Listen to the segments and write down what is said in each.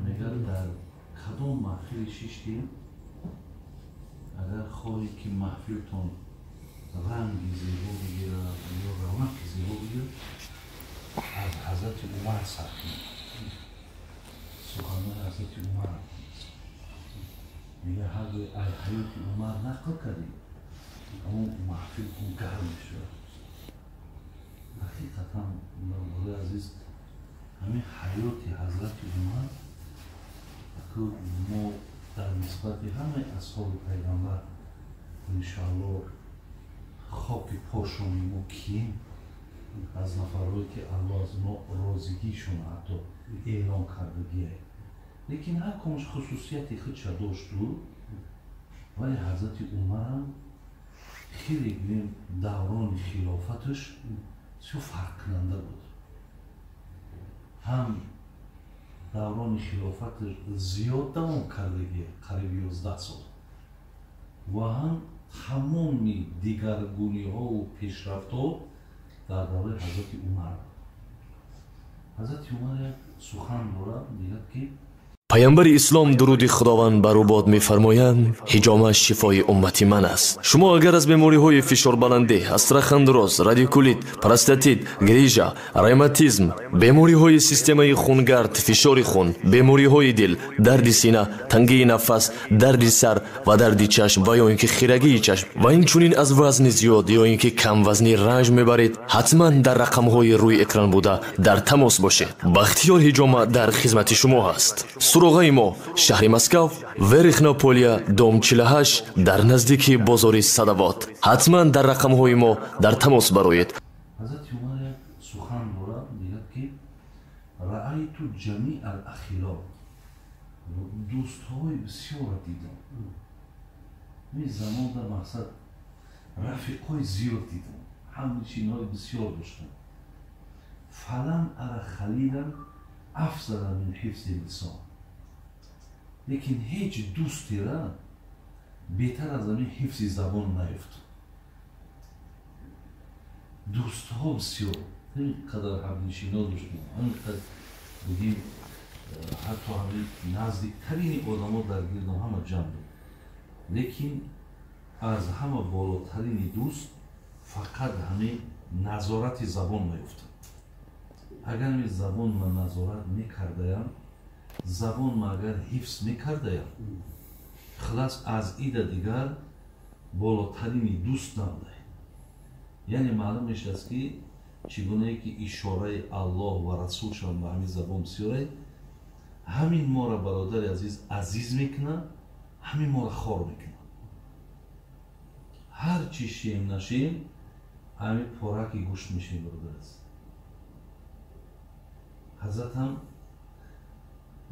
Мегар дар кадом маҳфили шиштем, агар хоҳед ки маҳфилтон ранги зебо бигирад ё равнақи зебо бигирад, аз Ҳазрати Умар сар кунед. Суханои Ҳазрати Умар мега, ҳар гоҳ ай ҳаёти Умар нақл кардем, ҳамон маҳфилтон гарм мешавад. Ҳақиқатан, бародарои азиз, ҳамин ҳаёти Ҳазрати Умар мо дар нисбати ҳамаи асҳоби пайғамбар, иншоалло, хоки пошони мо кием, аз нафарҳое ки Аллоҳ аз мо розигишон ҳатто эълон кардагие, лекин ҳар комаш хусусияти худша дошту, вале Ҳазрати Умарам хеле, гӯем, даврони хилофаташ бисёр фарқкунанда буд. Ҳам даврони хилофаташ зиёд давом кардагие, қариб 11 сол, ва ҳам тамоми дигаргуниҳову пешрафтҳо дар давраи Ҳазрати Умар. Ҳазрати Умар як сухан дорад, мегӯяд ки Паямбари ислом, дуруди Худованд бар ӯ бод, мефармоянд: «Ҳиҷома шифои уммати ман аст». Шумо агар аз бемориҳои фишорбаландӣ, остеохондроз, радикулит, простатит, грижа, ревматизм, бемориҳои системаи хунгард, фишори хун, бемориҳои дил, дарди сина, тангии нафас, дарди сар ва дарди чашм ва ё ин ки хирагии чашм ва инчунин аз вазни зиёд ё ин ки камвазнӣ ранҷ мебаред, ҳатман дар рақамҳои рӯи экран буда дар тамос бошед. Бахтиёр Ҳиҷома дар хизмати шумо ҳаст. Суроғаи мо: шаҳри Москав, Верхнее Поле, дом 48, дар наздики бозори Садовод. Ҳатман дар рақамҳои мо дар тамос бароед. Ҳазрати Умар як сухан дорад, мегӯяд ки رأيت جميع الأخلاء, дӯстҳои бисёрро дидам. Ин замон дар мақсад рафиқҳои зиёд дидам, ҳамнишинҳои бисёр доштам. فلم أر خليلا أفضل من حفظ اللسان, лекин ҳеҷ дӯстера беҳтар аз ҳамин ҳифзи забон наёфт. Дӯстҳо бисёр, ҳамин қадар ҳамнишино доштем, ҳамин қадар, бигем, ҳатто ҳамин наздиктарини одамо дар гирдам ҳама ҷамъ буд, лекин аз ҳама болотарини дӯст фақат ҳамин назорати забон наёфтам. Агар ҳамин забон ма назорат мекардаям, забон ма агар ҳифз мекардаям, хулас, аз ида дигар болотарини дӯст набудай. Яъне маълум мешавад, ки чӣ гунае ки ишораи Аллоҳ ва расулшон ба ҳамин забон бисёре, ҳамин моро, бародари азиз, азиз мекунад, ҳамин моро хор мекунад. Ҳар чӣ шем нашем, ҳамин пораки гӯшт мешем, бародар азиз. Ҳазратам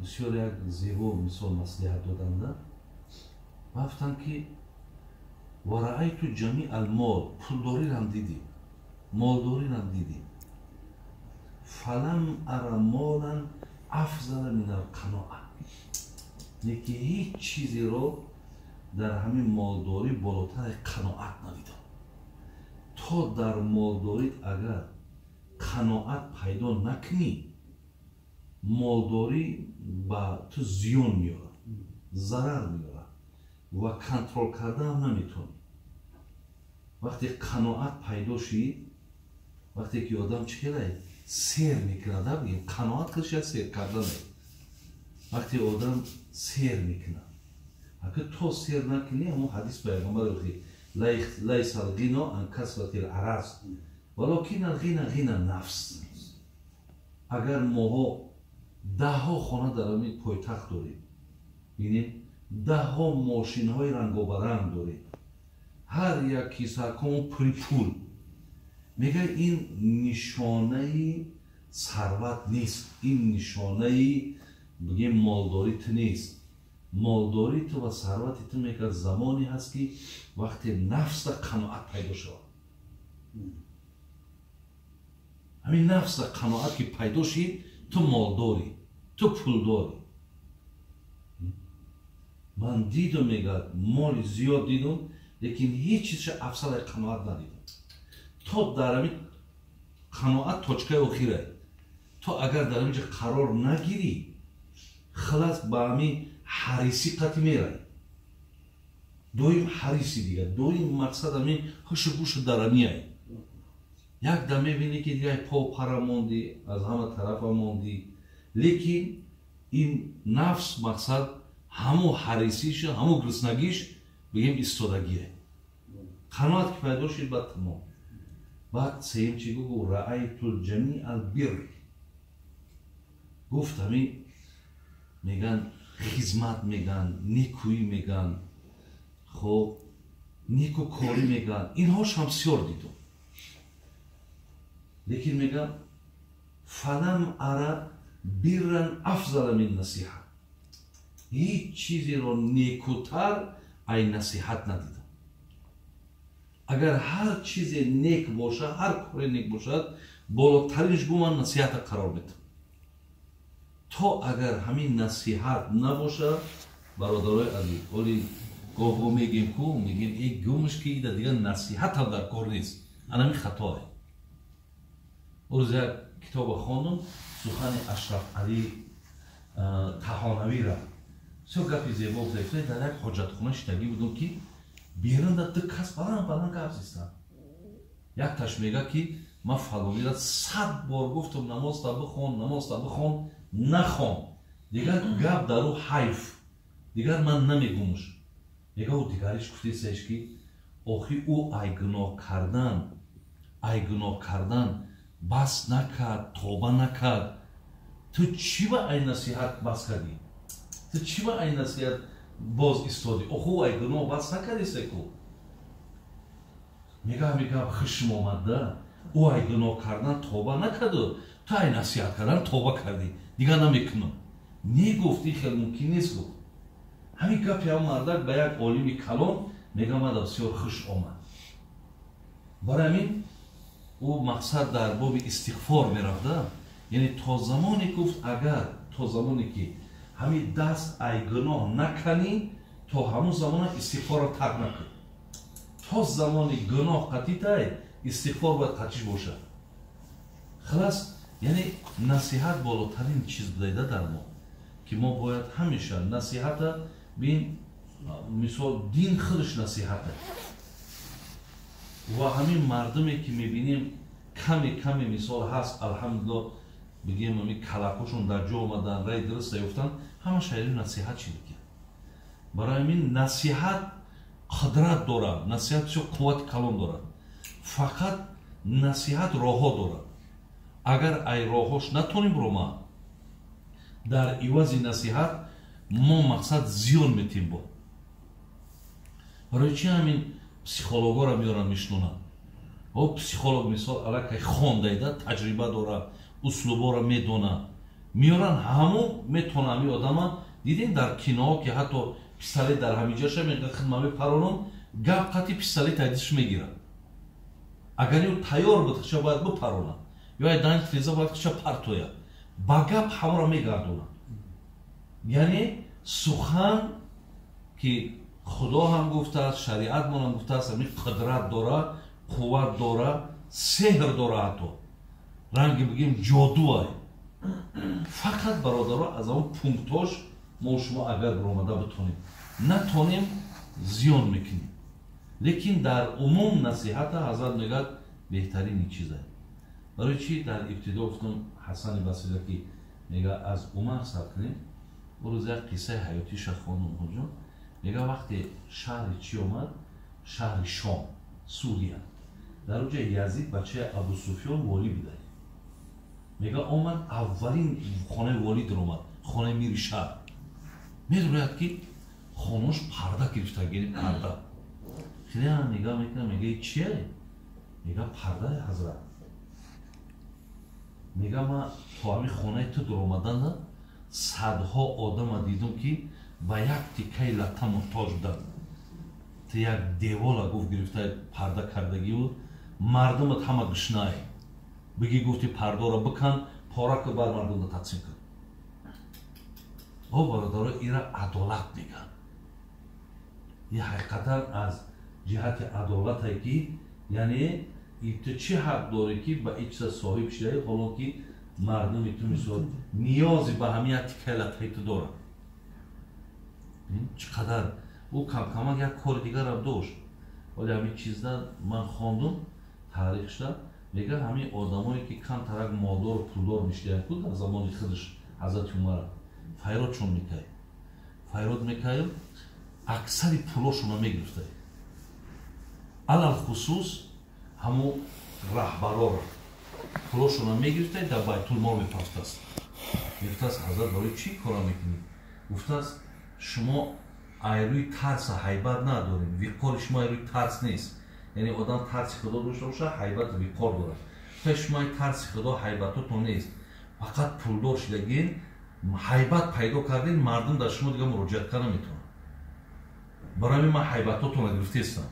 бисёр як зебо мисол маслиҳат доданда гуфтанд ки ورأيت جميع المال, пулдорирам дидим, молдорирам дидим. فلم أر مالا أفضل من القناعة, лекин ҳеҷ чизеро дар ҳамин молдорӣ болотар қаноат надидам. То дар молдорит агар қаноат пайдо накунӣ, молдорӣ ба ту зиён меорад, зарар меорад ва контрол кардаам наметавонӣ. Вақте қаноат пайдо шид, вақте ки одам чӣ келай сер мекунад, бигем, қаноат кардша сер карданай. Вақте одам сер мекунад, ака то сер накунӣ, ҳамон ҳадис пайғамбар: ليس الغنى عن كثرة العرض ولكن الغنى غنى النفس. Агар моҳо даҳҳо хона дар ҳамин пойтахт дорем, бинем, даҳҳо мошинҳои рангобаранг дорем, ҳар як кисакон пури пул, мега, ин нишонаи сарват нест, ин нишонаи, бигем, молдорӣ ту нест. Молдорӣ ту ва сарвати ту, мегӯяд, замоне ҳаст, ки вақте нафса қаноат пайдо шавад. Ҳамин нафса қаноат ки пайдо шид, ту молдорӣ, ту пулдорӣ. Ман дидум, мегӯяд, моли зиёд дидум, лекин ҳеҷ чизша афзалаи қаноат надидам. То дар ҳамин Қаноат точкаи охира. То агар дар инҷа қарор нагирӣ, халас, ба ҳамин ҳарисӣ қатӣ мерай. Доим ҳариси дигар, доим мақсад ҳамин ҳушу гӯшу дарамиай. Як дам мебинӣ, ки дигар по пара мондӣ, аз ҳама тарафа мондӣ. Лекин ин нафс, мақсад, ҳамун ҳарисиша, ҳамун гуруснагиш, бигем, истодагие. Қаноат ки пайдо шид, баъд тамом. Баъд сеюм чӣ гу? رأيت جميع البر. Гуфт, ҳамин меган, хизмат меган, некӯӣ меган, хоб, некукорӣ меган, инҳошам бисёр дидум. Лекин мегам, فلم أر برا أفضل من نصيحة. Ҳеҷ чизеро некутар ай насиҳат надидам. Агар ҳар чизе нек бошад, ҳар коре нек бошад, болотаринш, гу, ман насиҳата қарор медам. То агар ҳамин насиҳат набошад, бародарои азиз, оли гоҳ-гоҳ мегем ку, мегем, э, гумш ки ида дигар насиҳатам дар кор нест. Анами хатое. Рӯз як китоба хондум, сухани Ашраф Али Таҳонавира. Бисёр гапи зебо гуфта. Дар як ҳоҷатхона шитагӣ будум, ки берунда ду кас баланд баланд гап зистанд. Якташ мега, ки ман фалонира 100 бор гуфтум, намозта бихон, намозта бихон, нахон, дигар гап дар ӯ ҳайф, дигар ман намегумш. Мега, ӯ дигариш гуфтесаеш, ки охи, ӯ ай гуноҳ кардан бас накард, тоба накард, ту чӣ ба ай насиҳат бас кардӣ? Ту чӣ ба ай насиҳат боз истодӣ? Оху, ай гуноҳ бас накардисеку. Мега, хишм омада, ӯ ай гуноҳ кардан тоба накарду, ту ай насиҳат кардан тоба кардӣ, дигар намекунам. Не, гуфт, ин хел мумкин нест, гуфт. Ҳамин гапи ҳам мардак ба як олими калон, мега, мада бисёр хуш омад. Барои ҳамин ӯ, мақсад, дар боби истиғфор мерафта, яъне то замоне, гуфт, агар то замоне ки ҳамин даст ай гуноҳ наканӣ, то ҳамун замона истиғфорро тарк накун. То замони гуноҳ қатитай, истиғфор бояд қатиш бошад. Халас, яъне насиҳат болотарин чиз будайда дар мо, ки мо бояд ҳамеша насиҳата бин. Мисол, дин худаш насиҳата. Ва ҳамин мардуме ки мебинем, каме каме, мисол, ҳаст, алҳамдулилло, бигем, ҳамин калакҳошон дар ҷо омадан, раи дуруста ёфтан, ҳама шайри насиҳат чида. Барои ҳамин насиҳат қудрат дорад, насиҳат бисёр қуввати калон дорад. Фақат насиҳат роҳҳо дорад. Агар ай роҳҳош натонем рома, дар ивази насиҳат мо, мақсад, зиён метем. Бо барои чи ҳамин психологоро меоранд, мешнонанд? О, психолог, мисол, аллакай хондайда, таҷриба дорад, услуборо медонад, меоранд, ҳамун метона ҳамин одама. Дидем дар киноҳо, ки ҳатто пистолет дар ҳамиҷаша, мега, хидма мепаронам, гап қати пистолет айдиш мегирад. Агар ӯ тайёр буд, хиша бояд бипаронад ё ай дан тиреза бояд хиша партояд, ба гап ҳамаро мегардонад. Яъне сухан, ки Худо ҳам гуфтааст, шариатмон ҳам гуфтааст, ҳамин қудрат дорад, қувват дорад, сеҳр дорад, ҳатто ранги, бигем, ҷодуай. Фақат, бародаро, аз он пунктош мо шумо агар баромада битонем, натонем, зиён мекунем. Лекин дар умум насиҳата, ҳазрат мегӯяд, беҳтарини чиза. Барои чӣ дар ибтидо гуфтам, Ҳасани Басрира, ки мега, аз Умар сар кунем. Ӯ рӯз як қиссаи ҳаётиша хондум, ҳоҷон. Мега, вақте шаҳри чӣ омад, шаҳри Шом, Сурия, дар оҷа Язид бачаи Абусуфён волӣ буда. Мега, омад, аввалин хонаи волӣ даромад, хонаи мири шаҳр. Медояд, ки хонош парда гирифта, гири парда. Хеле нигаҳ мекунам, мега, чие? Мега, пардаи, ҳазрат. Мега, ма то ҳамин хонаи ту даромадана садҳо одама дидум, ки ба як тикаи латта муҳтоҷ буданд. Ту як девола, гуфт, гирифта парда кардагиву мардумат ҳама гушнае. Бигӣ, гуфти, пардоро бикан, пора ку, бар мардумда тақсим кун. О, бародаро, ира адолат мегӯянд. И ҳақиқатан аз ҷиҳати адолате, ки яъне Ту чӣ ҳақ дорӣ, ки ба ин чиза соҳиб шидаӣ, ҳоло ки мардуми ту мисол ниёзи ба ҳамин як тикаи латҳаи ту дорад? Чӣ қадар ӯ камкамак як кори дигарам дошт. Вале ҳамин чизда ман хондум таърихшда, мега, ҳамин одамое ки камтарак молдору пулдор мешидаянд ку, дар замони худаш ҳазрати Умара файродшон мекард, файрод мекард, аксари пулошонро мегирифтад, алалхусус ҳамун раҳбарора пулошонро мегирифтад, дар байтулмол мепафтааст. Мегуфтааст: «Ҳазрат, барои чӣ кора мекунӣ?» Гуфтааст: «Шумо айрӯи тарса ҳайбат надорем, виқори шумо айрӯи тарс нест». Яъне одам тарси худо дошта боша, ҳайбату виқор дорад. Гуфта: «Шумо тарси худо, ҳайбатотон нест, фақат пулдор шидагин, ҳайбат пайдо кардем, мардум дар шумо дига муроҷиат карда наметавонад. Барои ҳамин ман ҳайбатотонро гирифтаистам,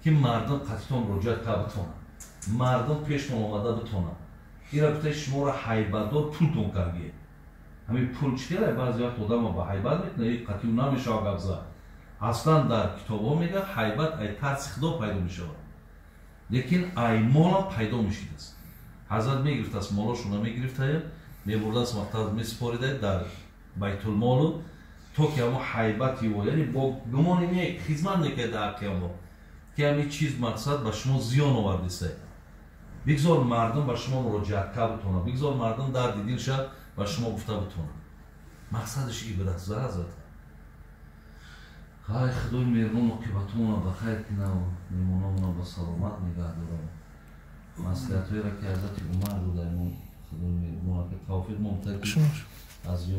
ки мардум қатитон муроҷиат карда битонад, мардум пештон омада битонад». Ира гуфта: «Шуморо ҳайбатдор пултон кардие». Ҳамин пул чӣ хеле баъзе вақт одамро ба ҳайбат мекунад, қатиу намешавад гап зад. Аслан дар китобҳо мега, ҳайбат ай тарси худо пайдо мешавад, лекин ай молам пайдо мешидааст. Ҳазрат мегирифтааст, молошонро мегирифтая, мебурдааст, мақтаз месупорида дар байтулмолу, то ки ҳамо ҳайбати ё, яъне бо гумони нек хизмат мекард дар ҳаққи ҳамо, ки ҳамин чиз мақсад ба шумо зиён овардиста, бигзор мардум ба шумо муроҷиат кард битонад, бигзор мардум дарди дилша ба шумо гуфта битонад. Мақсадаш и будаст за ҳазрат. Ҳай, худои меҳрубон оқибатумона ба хайр кунаву меҳмономона ба саломат нигаҳ дорад. Маслиҳатҳоеро, ки ҳазрати Умар додаимон, худои меҳрубон тавфиқ момта, ки аз ё.